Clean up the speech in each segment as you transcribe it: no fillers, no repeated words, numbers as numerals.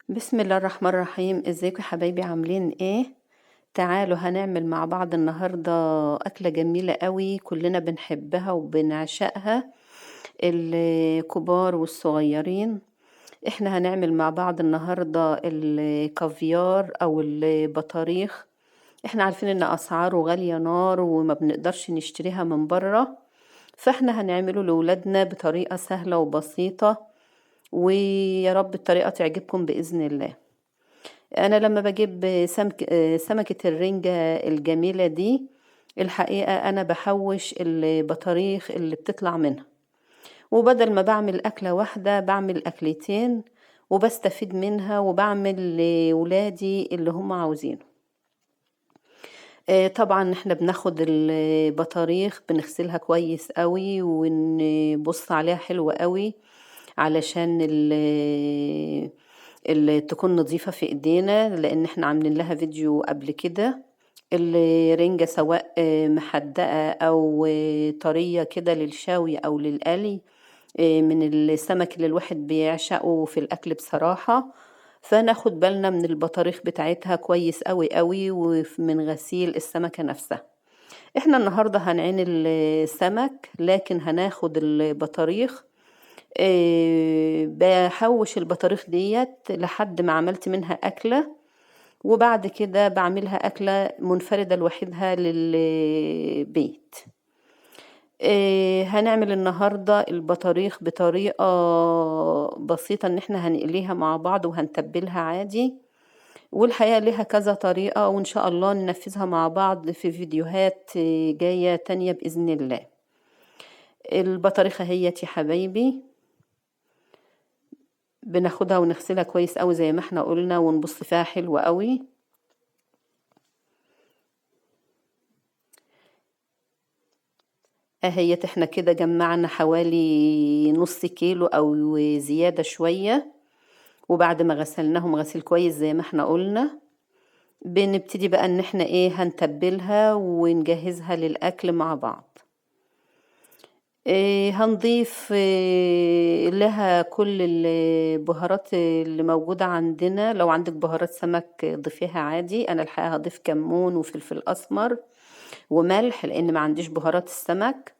بسم الله الرحمن الرحيم. ازيكم يا حبايبي، عاملين ايه؟ تعالوا هنعمل مع بعض النهارده اكله جميلة قوي كلنا بنحبها وبنعشقها، الكبار والصغيرين. احنا هنعمل مع بعض النهارده الكافيار او البطاريخ. احنا عارفين ان اسعاره غالية نار وما بنقدرش نشتريها من بره، فاحنا هنعمله لولادنا بطريقة سهلة وبسيطة، ويا رب الطريقة تعجبكم باذن الله. انا لما بجيب سمكة الرنجة الجميلة دي، الحقيقة انا بحوش البطاريخ اللي بتطلع منها، وبدل ما بعمل اكلة واحدة بعمل اكلتين وبستفيد منها وبعمل لولادي اللي هم عاوزينه. طبعا احنا بناخد البطاريخ بنغسلها كويس قوي ونبص عليها حلو قوي علشان تكون نظيفة في ايدينا، لان احنا عاملين لها فيديو قبل كده. الرنجة سواء محدقة او طرية كده للشوي او للقلي، من السمك اللي الواحد بيعشقه في الاكل بصراحة، فناخد بالنا من البطاريخ بتاعتها كويس قوي قوي ومن غسيل السمكة نفسها. احنا النهاردة هنعين السمك، لكن هناخد البطاريخ. بحوش البطاريخ ديت لحد ما عملت منها أكلة، وبعد كده بعملها أكلة منفردة لوحدها للبيت. هنعمل النهاردة البطاريخ بطريقة بسيطة، ان احنا هنقليها مع بعض وهنتبلها عادي، والحقيقة ليها كذا طريقة وان شاء الله ننفذها مع بعض في فيديوهات جاية تانية بإذن الله. البطاريخ اهيت يا حبايبي، بناخدها ونغسلها كويس قوي زي ما احنا قلنا، ونبص فيها حلو قوي. اهيت احنا كده جمعنا حوالي نص كيلو او زيادة شوية، وبعد ما غسلناهم غسيل كويس زي ما احنا قلنا، بنبتدي بقى ان احنا هنتبلها ونجهزها للاكل مع بعض. هنضيف لها كل البهارات اللي موجودة عندنا. لو عندك بهارات سمك ضيفيها عادي، انا الحقيقة هضيف كمون وفلفل اسمر وملح لان ما عنديش بهارات السمك،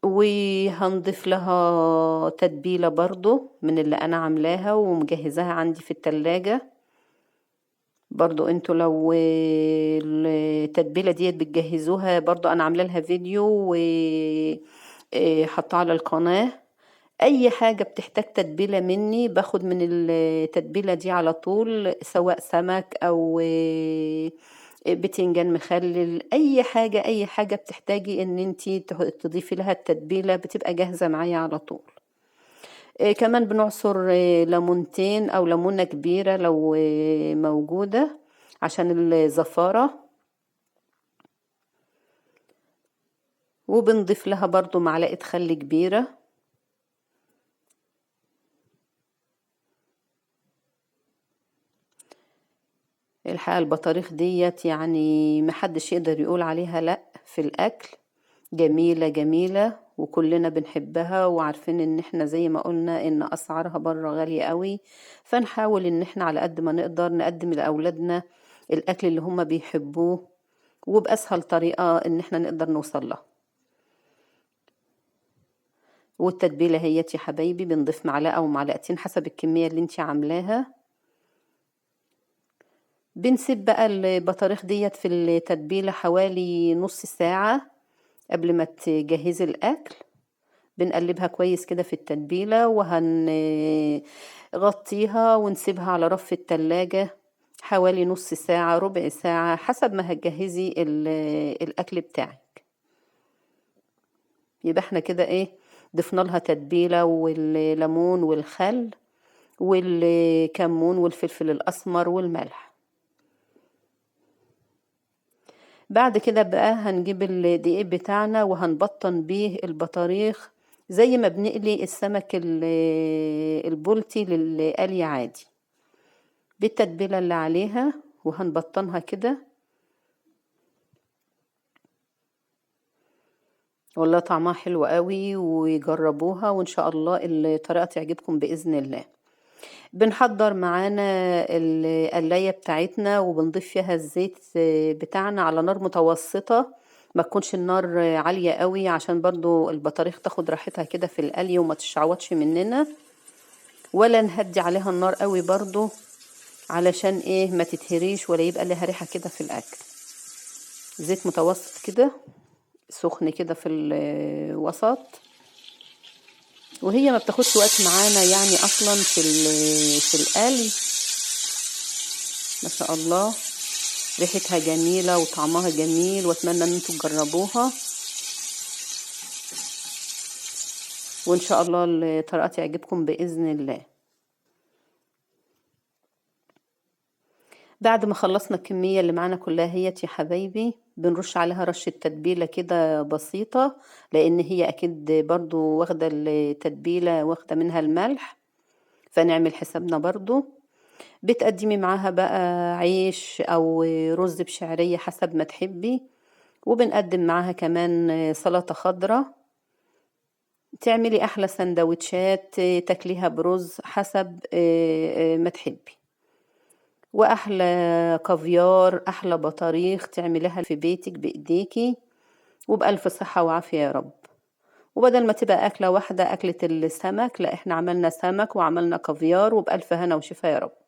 وهنضيف لها تتبيلة برضو من اللي انا عاملاها ومجهزاها عندي في التلاجة. برضو انتوا لو التتبيلة ديت بتجهزوها برضو انا عامله لها فيديو وحطها على القناة. اي حاجة بتحتاج تتبيلة مني باخد من التتبيلة دي على طول، سواء سمك او بتنجان مخلل، اي حاجة، اي حاجة بتحتاجي ان انتي تضيفي لها التتبيلة بتبقى جاهزة معايا على طول. كمان بنعصر ليمونتين او ليمونة كبيرة لو موجودة عشان الزفارة، وبنضيف لها برضو معلقة خل كبيرة. الحقيقة البطاريخ ديت محدش يقدر يقول عليها لأ في الأكل، جميلة جميلة وكلنا بنحبها، وعارفين ان احنا زي ما قلنا ان اسعارها بره غالية قوي، فنحاول ان احنا على قد ما نقدر نقدم لأولادنا الاكل اللي هم بيحبوه وبأسهل طريقة ان احنا نقدر نوصل لها. والتتبيلة هيت يا حبايبي بنضيف معلقة او معلقتين حسب الكمية اللي انتي عاملاها. بنسيب بقى البطاريخ ديت في التتبيلة حوالي نص ساعة قبل ما تجهزي الأكل، بنقلبها كويس كده في التتبيلة وهنغطيها ونسيبها على رف التلاجة حوالي نص ساعة ربع ساعة حسب ما هتجهزي الأكل بتاعك. يبقى احنا كده ضفنا لها تتبيلة والليمون والخل والكمون والفلفل الأسمر والملح. بعد كده بقى هنجيب الدقيق بتاعنا وهنبطن بيه البطاريخ زي ما بنقلي السمك البلطي للقلي عادي، بالتتبيلة اللي عليها، وهنبطنها كده. والله طعمها حلو قوي، وجربوها وان شاء الله الطريقة تعجبكم بإذن الله. بنحضر معانا القلاية بتاعتنا وبنضيف فيها الزيت بتاعنا على نار متوسطة، ما تكونش النار عالية قوي عشان برضو البطاريخ تاخد راحتها كده في القلي وما تشعوطش مننا، ولا نهدي عليها النار قوي برضو علشان ايه ما تتهريش ولا يبقى لها ريحة كده في الاكل. زيت متوسط كده سخن كده في الوسط، وهي ما بتاخدش وقت معانا يعني اصلا في القلي. ما شاء الله ريحتها جميلة وطعمها جميل، واتمنى ان انتوا تجربوها، وان شاء الله الطريقة تعجبكم باذن الله. بعد ما خلصنا الكمية اللي معانا كلها هيت يا حبايبي، بنرش عليها رشة تتبيلة كده بسيطة، لان هي اكيد برضو واخدة التتبيلة واخدة منها الملح، فنعمل حسابنا برضو. بتقدمي معاها بقى عيش او رز بشعرية حسب ما تحبي، وبنقدم معاها كمان سلطة خضراء. تعملي احلى سندوتشات تاكليها برز حسب ما تحبي، واحلى كافيار احلى بطاريخ تعمليها في بيتك بايديكي، وبألف صحة وعافية يا رب. وبدل ما تبقى أكلة واحدة أكلة السمك، لا احنا عملنا سمك وعملنا كافيار، وبألف هنا وشفا يا رب.